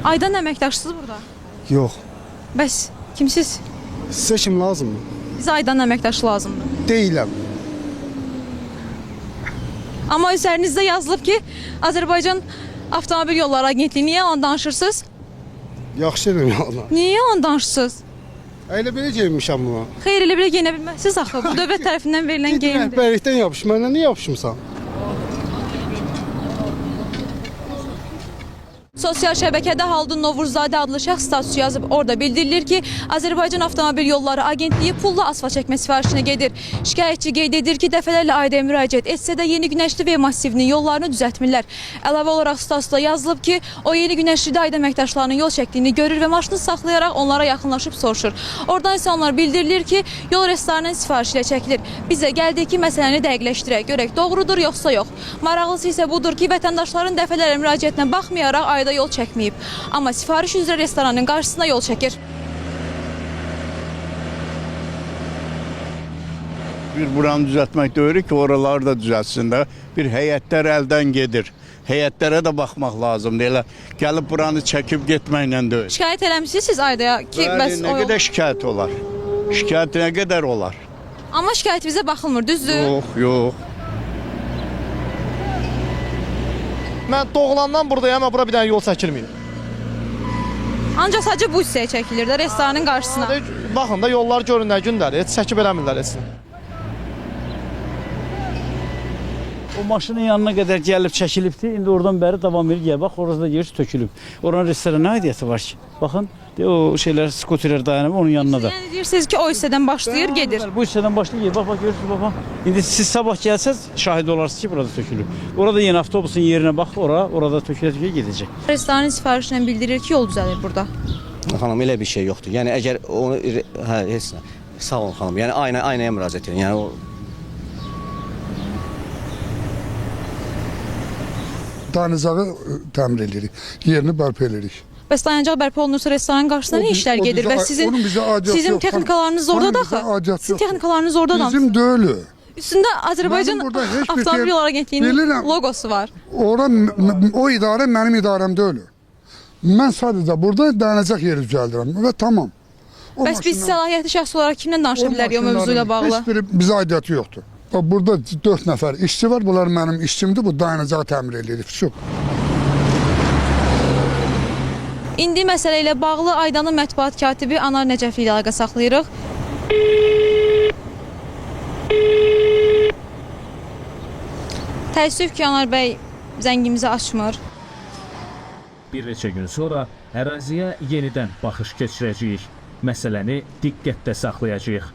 Aydan əməkdaşsınız burada. Yox. Bəs kimsiz? Sizə kim lazımdır? Bizə Aydan əməkdaşı lazımdır. Deyiləm. Amma üzərinizdə yazılıb ki, Azərbaycan Avtomobil Yolları Agentliyi. Niyə yalan danışırsınız? Yaxşı edirəm yalan. Niyə yalan danışırsınız? Elə belə geyinmişəm buna. Xeyr, elə belə geyinə bilməzsiniz axı. Bu dövlət tərəfindən verilən Git geyimdir. rəhbərlikdən yapış. Məndən niyə yapışmısan? Sosial şəbəkədə Haldun Novruzzadə adlı şəxs status yazıb. Orada bildirilir ki, Azərbaycan Avtomobil Yolları Agentliyi pulla asfalt çəkmə sifarişinə gedir. Şikayətçi qeyd edir ki, dəfələrlə aidəyə müraciət etsə də Yeni Günəşli V massivinin yollarını düzəltmirlər. Əlavə olaraq statusda yazılıb ki, o Yeni Günəşlidə aidə əməkdaşlarının yol çəkdiyini görür və maşını saxlayaraq onlara yaxınlaşıb soruşur. Oradan isə onlar bildirilir ki, yol restoranının sifarişi ilə çəkilir. Biz də gəldik ki, məsələni dəqiqləşdirək, görək doğrudur yoxsa yox. Maraqlısı isə budur ki, vətəndaşların dəfələrlə müraciətinə baxmayaraq ayda yol çəkməyib. Amma sifariş üzrə restoranın qarşısına yol çəkir. Bir buranı düzəltmək deyil ki, oraları da düzəltsin də. Bir heyətlər əldən gedir. Heyətlərə də baxmaq lazımdır. Elə gəlib buranı çəkib getməklə deyil. Şikayət eləmisiniz siz aydaya ki, Bəli, bəs nə o yol... qədər şikayət olar? Şikayət nə qədər olar? Amma şikayətimizə baxılmır, düzdür? Yox, yox. Mən doğulandan buradayam, amma bura bir dənə yol çəkilməyib. Ancaq sadəcə bu hissəyə çəkilir də restoranın qarşısına. Baxın da yollar görün nə gündədir, heç çəkib eləmirlər heç nə. O maşının yanına qədər gəlib çəkilibdi. İndi oradan bəri davam edir. Gəl bax, orada da yer tökülüb. Oranın restorana nə aidiyyəti var ki? Baxın, de, o şeylər, skuterlər dayanıb onun yanına da. Yəni deyirsiniz ki, o hissədən başlayır, gedir. Bəli, bu hissədən başlayır. Bax, bax görürsünüz, bax, bax. İndi siz sabah gəlsəz şahid olarsınız ki, burada tökülüb. Orada yenə avtobusun yerinə bax, ora, orada tökülə-tökülə gedəcək. Restoranın sifarişi ilə bildirir ki, yol düzəlir burada. Xanım elə bir şey yoxdur. Yəni əgər onu hə heç nə. Sağ olun xanım. Yəni aynaya müraciət edin. Yəni o Dayanacağı təmir edirik. Yerini bərpa edirik. Bəs dayanacaq bərpa olunursa restoranın qarşısına O nə biz- işlər o gedir? bizə- Bəs sizin onun bizə aidiyyatı sizin yox, xanım. texnikalarınız Xanım, orada da bizə axı. aidiyyatı Sizin yoxdur. texnikalarınız orada da. Bizim deyil. Üstündə Azərbaycan Mənim burada heç bir Avtomobil şey- Yolları Agentliyinin Bilirəm. loqosu var. Ora o idarə mənim idarəm deyil. Mən sadəcə burada dayanacaq yeri düzəldirəm və tamam. O Bəs biz maşınlar- səlahiyyətli şəxs olaraq kimlə danışa o bilərik o mövzu ilə maşınların bağlı? Heç biri bizə aidiyyatı yoxdur. Bax, burada 4 nəfər işçi var. Bunlar mənim işçimdir. Bu dayanacağı təmir edirik. Çox. İndi məsələ ilə bağlı Aydanın mətbuat katibi Anar Nəcəfli ilə əlaqə saxlayırıq. Təəssüf ki, Anar bəy zəngimizi açmır. Bir neçə gün sonra əraziyə yenidən baxış keçirəcəyik. Məsələni diqqətdə saxlayacağıq.